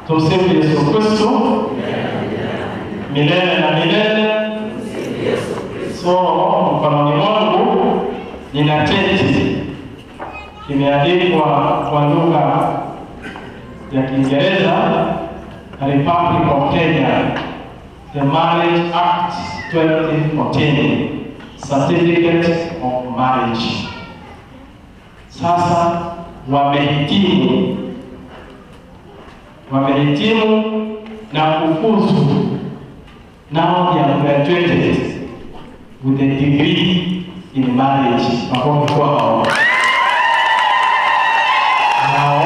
Tumsifu Yesu Kristo milele na milele. So mkononi mwangu nina cheti kimeandikwa kwa lugha ya Kiingereza, Republic of Kenya, the Marriage Act 2014, Certificate of Marriage. Sasa wamehitimu, wamehitimu na kufuzu. Now they are graduated with a degree in marriage. Makofi kwao. Now,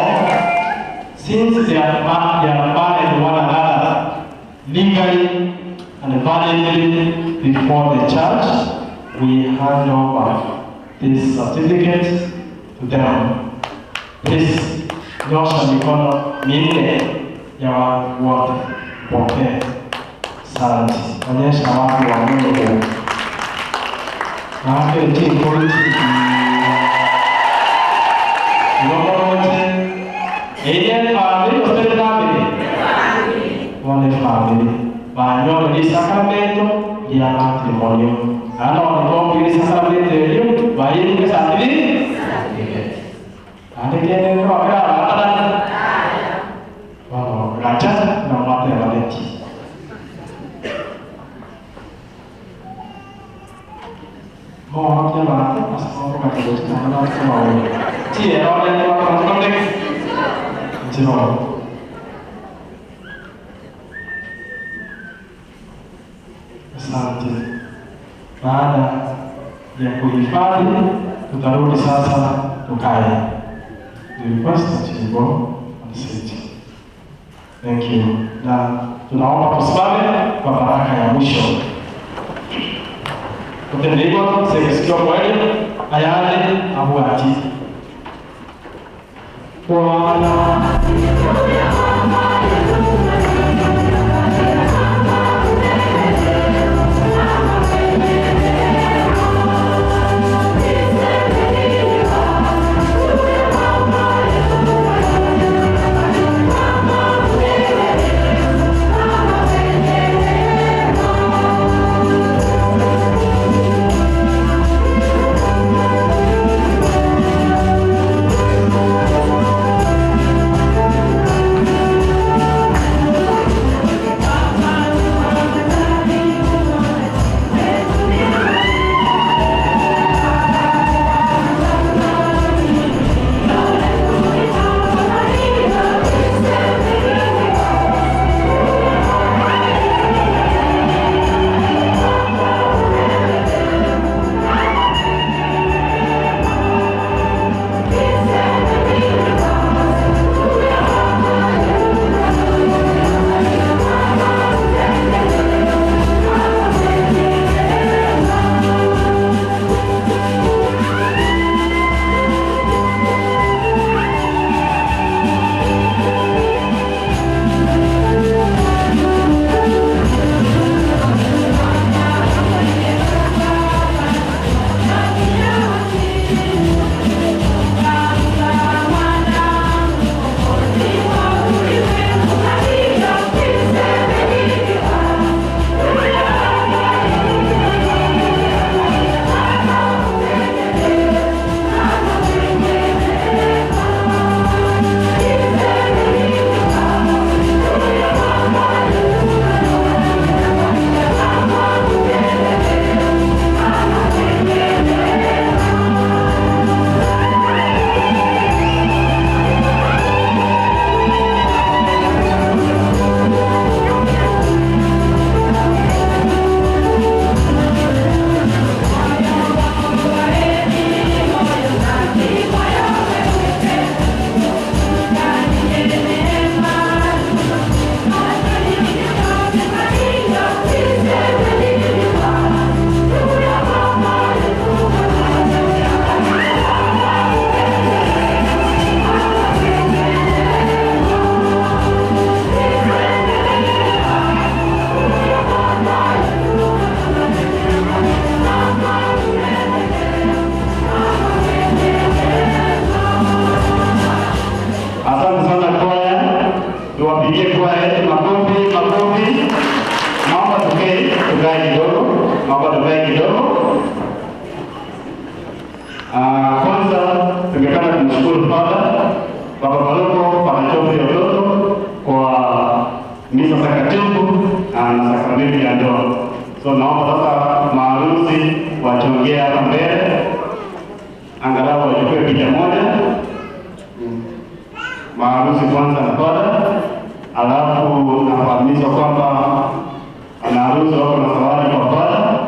since they are married one another legally and validly before the church, we hand over this certificate to them. Please, nyosha mikono minne ya watu wote, pokee. Asante. Onyesha watu wa Mungu. Maake chikuru Ngomoroche. Eye family ose family. One family. Banyore isakramento ya matrimonio. Ano nito isakramento erio bayinge satiri. Ande kene ko akara atana. Wano gacha na mate baleti. Mo kia ba asa ko ka ko na na ko ma. Ti e ro le ko ko ko te. Zero. Asante. Baada ya kuhifadhi, tutarudi sasa tukae. The request that you go and sit. Thank you. Na tunaomba tusimame kwa baraka ya mwisho. Kutendekwa sekisikio kweli ayale abuati. Bwana. Tuwapigie kwaya yetu makofi, makofi. Naomba tukae kidogo, naomba tukae kidogo. Kwanza tungependa kumshukuru Father Baba Paroko Padre Geoffrey Odoto kwa misa takatifu na sakramenti ya ndoa. So naomba sasa maharusi wachongee hapa mbele, angalau wachukue picha moja. Maharusi kwanza na Father, alafu nafahamishwa kwamba wanaharusi wako na zawadi kwa Father.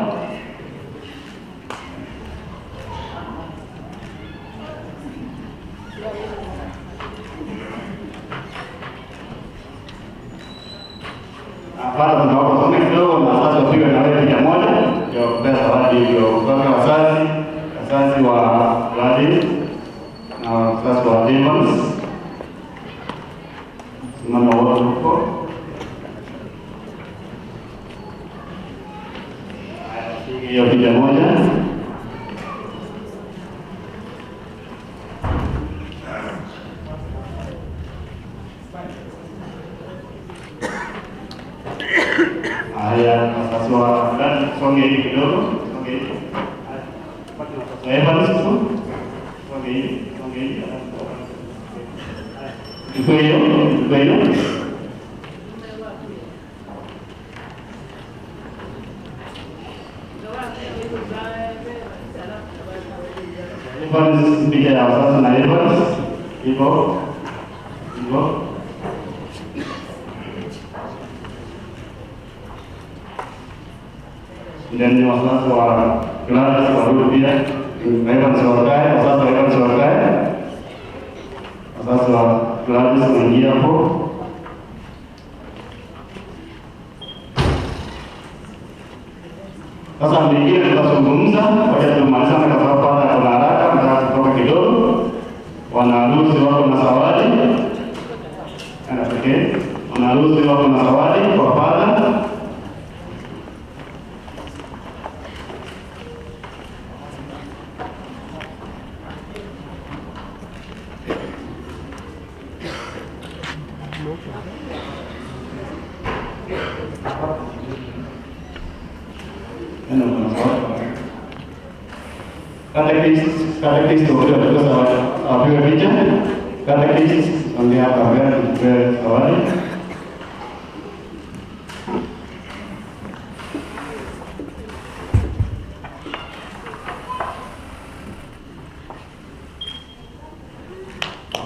Father, tunaomba usome kidogo na sasa wapigwe na wewe picha moja ndio kupea zawadi ndio kutoka wazazi wa Gladys na wazazi wa Evans. Simama wote huko. Haya, tupige hiyo picha moja. Haya, wazazi wa Gladys, songe hivi kidogo, songe hivi. Haya, pate nafasi ya Evans tu. Songe hivi, songe hivi. Haya, chukue hiyo, chukue hiyo. Evans, picha ya wazazi na Evans. Hivyo, hivyo. Then wazazi wa Gladys warudi pia. Evans wakae, wazazi wa Evans wakae. Wazazi wa Gladys waingie hapo. Sasa mengine tutazungumza, wacha tumalizane kwa sababu Padre kuna haraka, nataka kutoka kidogo. Wanaharusi wako na zawadi. Ana pekee. Wanaharusi wako na zawadi kwa Padre. Neno kuna zawadi. Catechist, catechist wote wachukue zawadi, wapigwe picha. Catechist, ongea hapa mbele tuchukue zawadi.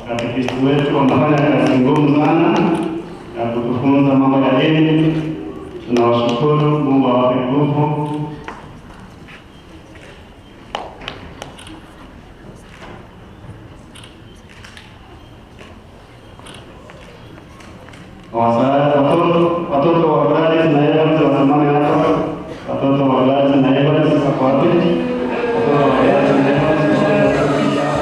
Katekist wetu wanafanya kazi ngumu sana ya kutufunza mambo ya dini. Tunawashukuru, Mungu awape nguvu. Watoto wa Gladys na Evans wasimame hapa. Watoto wa Gladys na Evans wako wapi? Watoto wa Gladys na Evans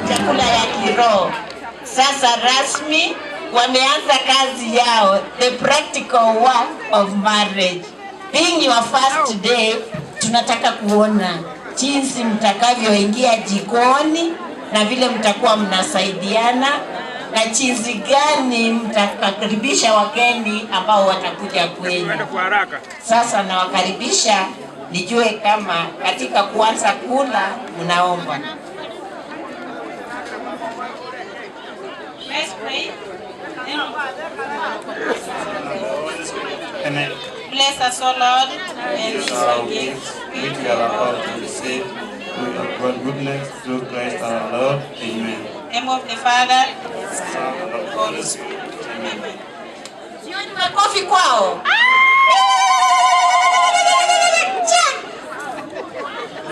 Chakula ya kiroho sasa rasmi wameanza kazi yao, the practical work of marriage. Being your first day, tunataka kuona jinsi mtakavyoingia jikoni na vile mtakuwa mnasaidiana na jinsi gani mtakaribisha wageni ambao watakuja kwenu. Sasa nawakaribisha, nijue kama katika kuanza kula mnaomba. Let's pray. Amen. Bless us, O Lord, and These these are our our gifts, gifts, which we are about to receive through your great goodness, through Christ our Lord. Amen. Name of the Father, Son, and of the Holy Spirit. Amen. Sioni makofi kwao.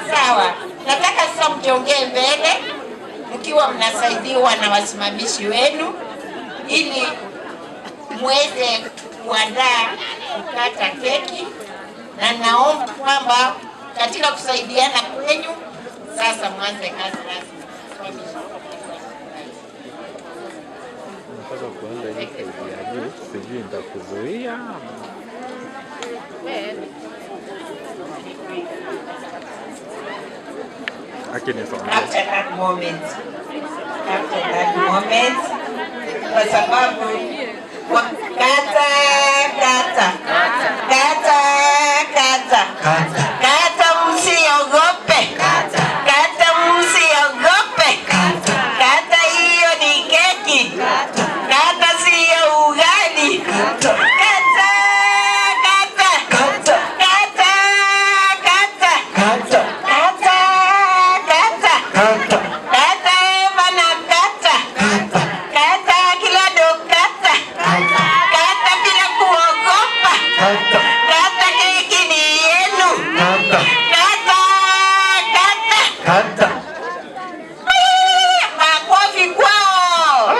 Sawa, nataka sasa mjiongee mbele mkiwa mnasaidiwa na wasimamishi wenu ili muweze kuandaa kukata keki, na naomba kwamba katika kusaidiana kwenyu sasa mwanze kazi rasmi. Nataka kuenda hii side ya juu, sijui nitakuzuia ama. Aki nisongee. After that moment, after that moment, kwa sababu kata kata kata kata kata, msiogope kata, msiogope kata, hiyo ni keki kata, siyo ugali kata kata kata kata kata kata kata Eva na kata kata kila kata kata bila kuogopa kata, keki ni yenu kata kata. Makofi kwao.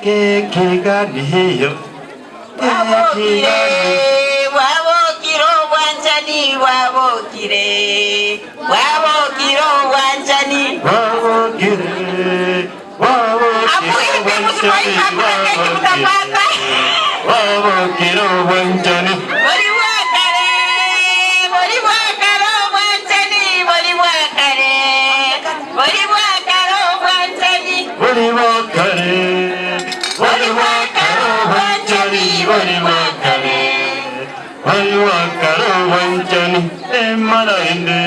Keki gani hiyo? Wabokire, wabokire obwanjani, wabokire, wabokire obwanjani. Wabokire, wabokire obwanjani, wabokire, wabokire obwanjani. Buli bwakale, buli bwakale obwanjani, buli bwakale, buli bwakale obwanjani. Buli bwakale, buli bwakale obwanjani, buli bwakale, buli bwakale obwanjani. Emana ende,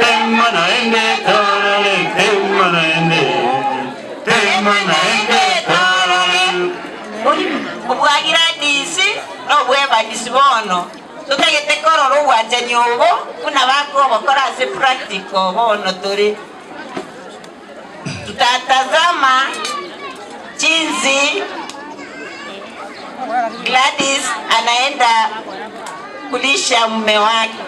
emana ende, torale, emana ende, emana ende, torale. Obwagira disi n'obwebagisi bono tutagete korora obwanjani obo buna bakobokora ase practical bono turi tutatazama jinsi Gladys anaenda kulisha mume wake.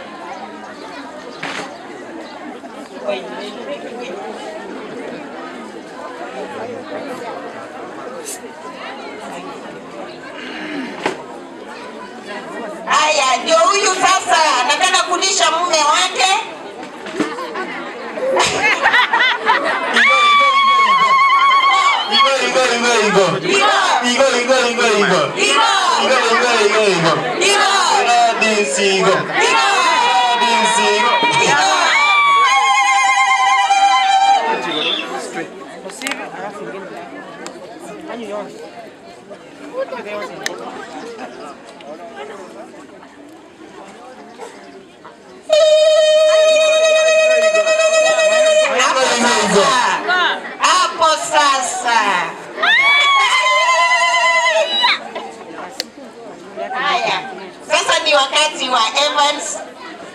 Haya, ndio huyu sasa anataka kulisha mume wake. 이거 이거 이거 이거 이거 이거 이거 이거 이거 이거 이거 이거 이거 Gladys 이거 Gladys 이거. Hapo sasa. Hapo sasa. Haya, sasa ni wakati wa Evans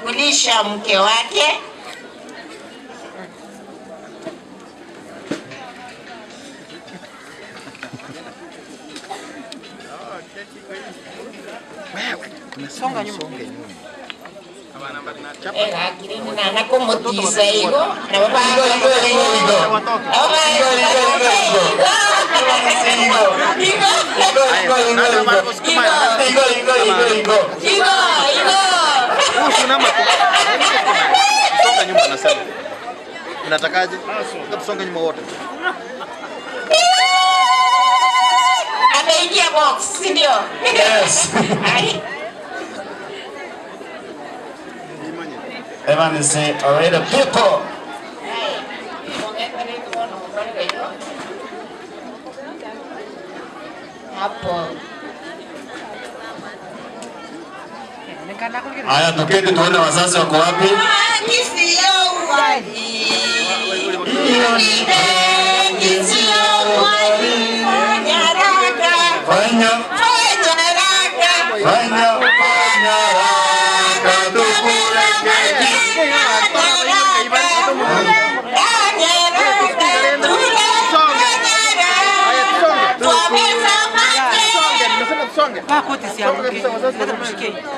kulisha mke wake. Songa nyuma. Songe nyuma. Nana kumutisa igo nabo 이거 이거 이거 이거 이거 이거 이거 Igo 이거 이거 이거 이거 이거 이거 이거 igo igo. Songa nyuma nasema. Unatakaje? Tusonge nyuma wote. Ameingia box, si ndio? Yes. Ai. Evan say already people. Hapo. Haya, tuketi tuone wazazi wako wapi. Kisi wali. Hiyo ni Kisi wali. Fanya haraka. Fanya. Fanya fanya haraka tukurekebishe.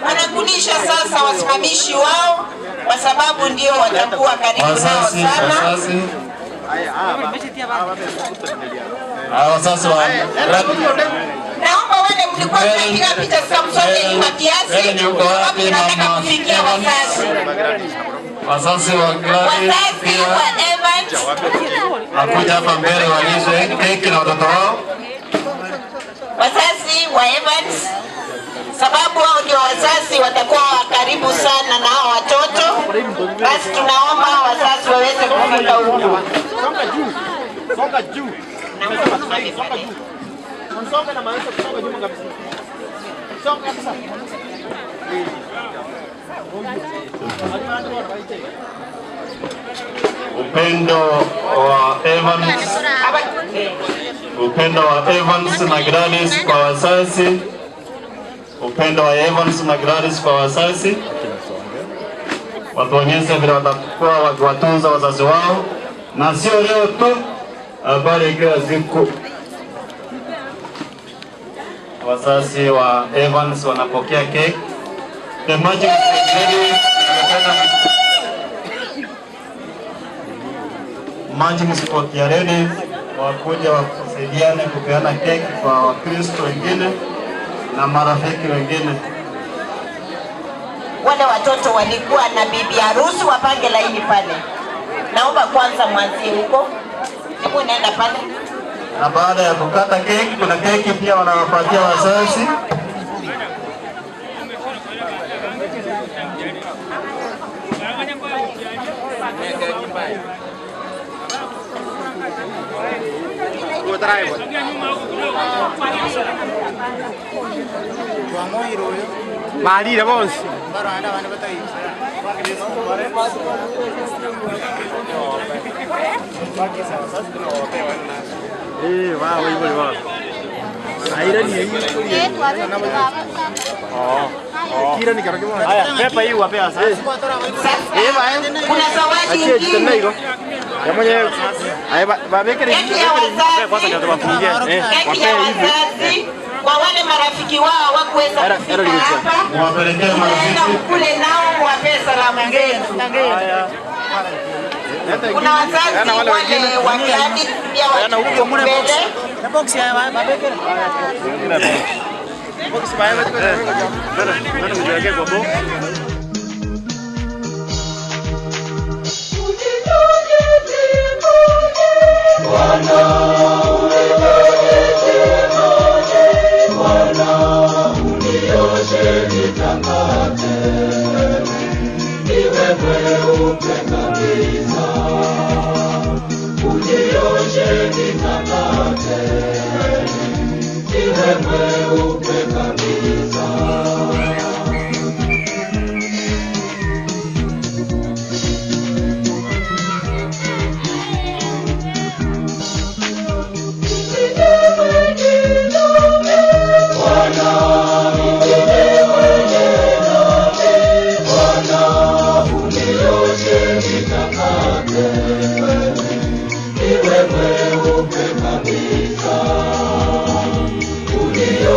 Wanakulisha sasa wasimamishi wao, kwa sababu ndio watakuwa karibu nao sana. Wazazi wa Naomba wale mlikuwa mnapiga picha sasa msonge nyuma kiasi, sababu tunataka kufikia wazazi. Wazazi wa Gladys Wazazi pia wa Evans wakuja hapa mbele walishe keki na watoto wao. Wazazi wa Evans, sababu hao ndio wazazi watakuwa wa karibu sana na hao watoto, basi tunaomba wazazi waweze kufika huku. Songa juu. Songa juu. Songa juu. Songa na maana songa juu kabisa. Songa kabisa. Upendo wa Evans, upendo wa Evans na Gladys kwa wazazi, upendo wa Evans na Gladys kwa wazazi, watuonyeshe vile watakuwa wakiwatunza wazazi wao, na sio leo tu, bali kila siku. Wazazi wa Evans wanapokea cake. The magic is ready. Matching spot ya ready, wakuja wasaidiane kupeana keki kwa Wakristo wengine na marafiki wengine. Wale watoto walikuwa na bibi harusi wapange laini pale. Naomba kwanza mwanzie huko, hebu naenda pale. Na baada ya kukata keki, kuna keki pia wanawapatia wazazi. Malire bonsi. Va, voy, voy, va. Kuna zawadi nyingine. Keki ya wazazi, keki ya wazazi kwa wale marafiki wao hawakuweza kufika hapa, tunaenda kule nao wapee salamu zetu. Kuna wazazi wale wa Gladys pia wachukue mbele. Iwe mweupe kabisa, unioshe.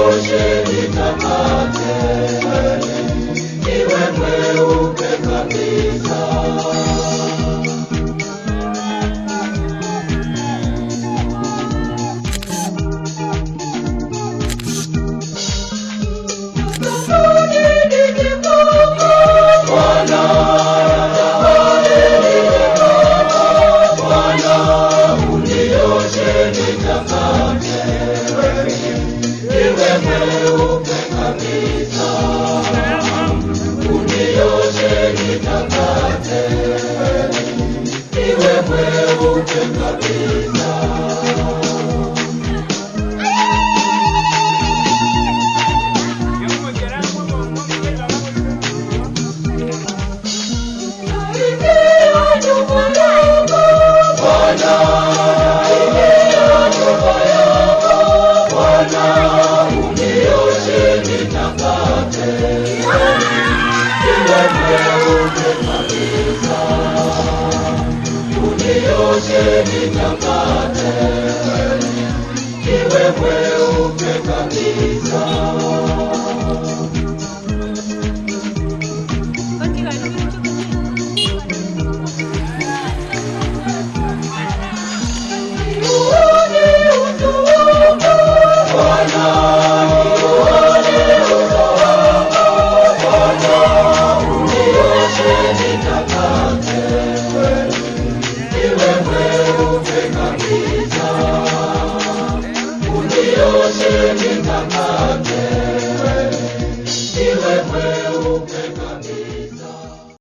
Nitakate, niwe mweupe kabisa.